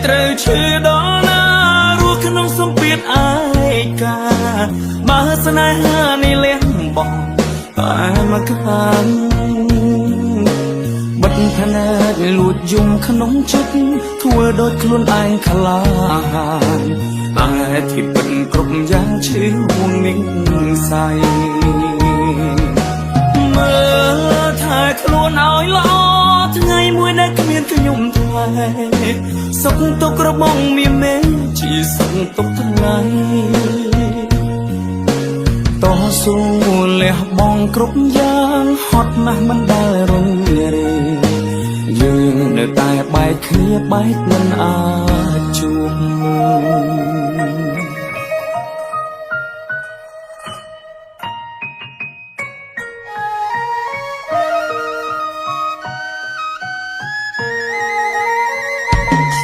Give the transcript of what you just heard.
ត្រូវឈឺដល់ណារស់ក្នុងសម្ពាធឯកាបើស្នេហានេះលះបង់តែមកខាងបិទភ្នែកលួចយំក្នុងចិត្តធ្វើដូចខ្លួនឯងក្លាហានតែที่ពិតគ្រប់យ៉ាងឈឺហួងនឹងស័យ មើលថែខ្លួនឲ្យល្អថ្ងៃមួយដែលគ្មានខ្ញុំថែសុខទុក្ខរបស់មានមេជាសុខទុក្ខថ្លៃតស៊ូលះបង់គ្រប់យ៉ាងហត់ណាស់មិនដែលរងរេយើងនៅតែបែកគ្នាបែកមិនអាចជួប។